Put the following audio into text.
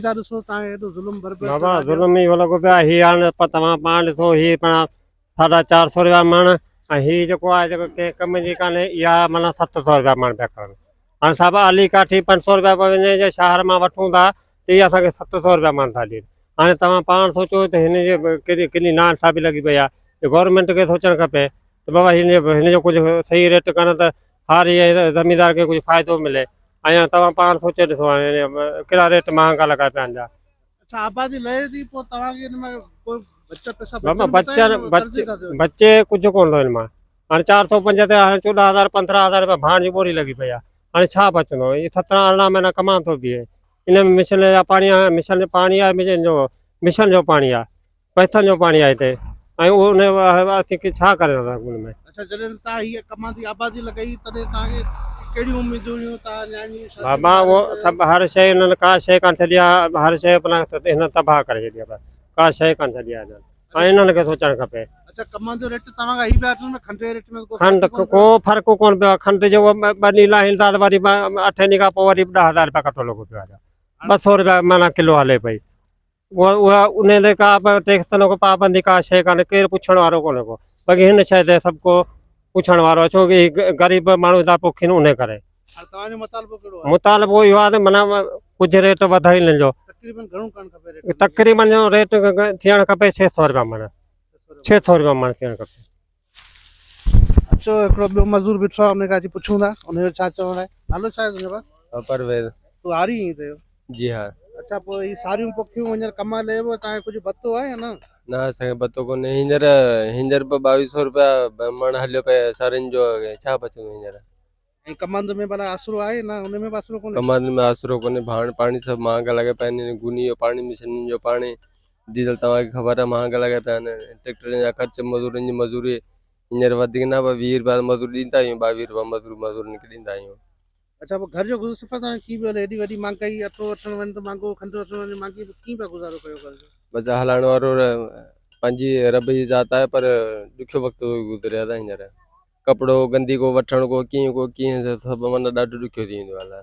ٿا ڏسو توهان کي ايڏو ظلم بربريت بابا ظلم اهو لڳو پيو آهي هي هاڻي توهان پاڻ ڏسو هي پاڻ ساڍا چار سو رپيا مڻ ۽ هي جيڪو آهي جيڪو ڪنهن ڪم جي ڪانهي اها معنيٰ 700 رپيا مڻ پيا کڻن هاڻي صاحب آلي ڪاٺي 500 رپيا پيو وڃي جي شهر مان وٺون ٿا ته هي اسان کي 700 رپيا مڻ ٿا ڏين هاڻي توهان پاڻ سوچو ته هن جي ڪيڏي ڪيڏي نا انصافي لڳي پئي آهي گورنمينٽ کي سوچڻ کپي ته بابا هن هن جو ڪجهه صحيح ريٽ ڪن ته هاري ۽ زميندار کي ڪجهه فائدو ملي ۽ توهان پاڻ سوچي ڏسو هاڻي ڪهڙا ريٽ مهانگا لڳا پيا آهن جا. اڇا آبادي لهي ٿي پوء توهان کي ان مان ڪو بچا پئسا بابا بچن بچي ڪجهه ڪونه ٿو ان مان هاڻي 405 تي هاڻي 14 هزار 15 هزار رپيا ڀاڻ جي ٻوري لڳي پئي آهي هاڻي ڇا بچندو هي 17 18 مهينا ڪمان ٿو بيهي ان ۾ مشن جا پاڻي آهي مشن جو پاڻي آهي مشن جو مشن جو پاڻي آهي پئسن جو پاڻي آهي هتي ۽ اهو ان اسين ڇا ڪري ٿا سگهون ان ۾. اڇا جڏهن توهان هيء ڪماند جي آبادي لڳائي تڏهن توهان کي ڪهڙيون اميدون هيون توهان نياڻين جون شاديون بابا اهو سڀ هر شيء انهن ڪا شيء ڪانه ڇڏي آهي هر شيء پنا هن تباهه ڪري ڇڏي آهي ڪا شيء ڪانه ڇڏي آهي هنن ۽ انهن کي سوچڻ کپي. اڇا ڪماند جو ريٽ توهان کان هي پيا اچن ۾ کنڊ جي ريٽ ۾ ڪو کنڊ ڪو فرق ڪونه پيو آهي کنڊ جو ٻه ڏينهن لاهين ٿا ته وري اٺين ڏينهن کان پوء وري 10,000 رپيا ڪٽو لڳو پيو آهي 200 رپيا معنيٰ ڪلو هلي پئي. اها انهي تي ڪا به ٽيڪس نه ڪو پابندي ڪا شيء ڪانهي ڪير پڇڻ وارو ڪونهي ڪو باقي هن شيء تي سڀ ڪو پڇڻ وارو آهي ڇو ڪي غريب ماڻهو ٿا پوکين انهي ڪري. هاڻي توهان جو مطالبو ڪهڙو آهي؟ مطالبو اهو آهي ته معنيٰ ڪجهه ريٽ وڌائي هنن جو. تقريبن گهڻو ڪرڻ کپي ريٽ؟ تقريبن ريٽ ٿيڻ کپي 600 رپيا مڻ 600 رپيا مڻ ٿيڻ کپي. اچو هڪڙو ٻيو مزدور بيٺو آهي ان کان اچي پڇون ٿا ان جو ڇا چوڻ آهي. نالو ڇا آهي تنهنجو ڀاء؟ پرويز. تون هاري آهين هتي جو؟ جي ها. اڇا پوء هي ساريون پوکيون هينئر ڪم هلي پيو توهان کي ڪجهه ڀتو آهي يا نه؟ نه اسان کي ڀتو ڪونهي هينئر هينئر به ٻاويهه سو روپيا مڻ هليو پئي سارين جو ڇا بچندو هينئر. ۽ ڪمند ۾ ڀلا آسرو آهي نه ان ۾ به آسرو ڪونهي؟ ڪمند ۾ آسرو ڪونهي ڀاڻ پاڻي سڀ مهانگا لڳا پيا آهن گوني جو پاڻي مشينن جو پاڻي ڊيزل توهان کي خبر آهي مهانگا لڳا پيا آهن ٽريڪٽرن جا خرچ مزورن جي مزوري هينئر وڌيڪ نه پر 20 روپيا مزوري ڏيندا آهيون 22 روپيا مزوري مزورن کي ڏيندا آهيون. اڇا پوء گهر جو گذر سفر توهان جو ڪيئن پيو هلي هيڏي وڏي مهانگائي اٽو وٺڻ وڃ ته مهانگو کنڊ وٺڻ وڃ مهانگي پوء ڪيئن پيا گذارو ڪيو گهر جو؟ بس هلائڻ وارو پنهنجي رب جي ذات آهي پر ڏکيو وقت ٿو گذري دادا هينئر. ڪپڙو گندي ڪو وٺڻ ڪو ڪيئن ڪو ڪيئن سڀ معنيٰ ڏاڍو ڏکيو ٿي ويندو آهي.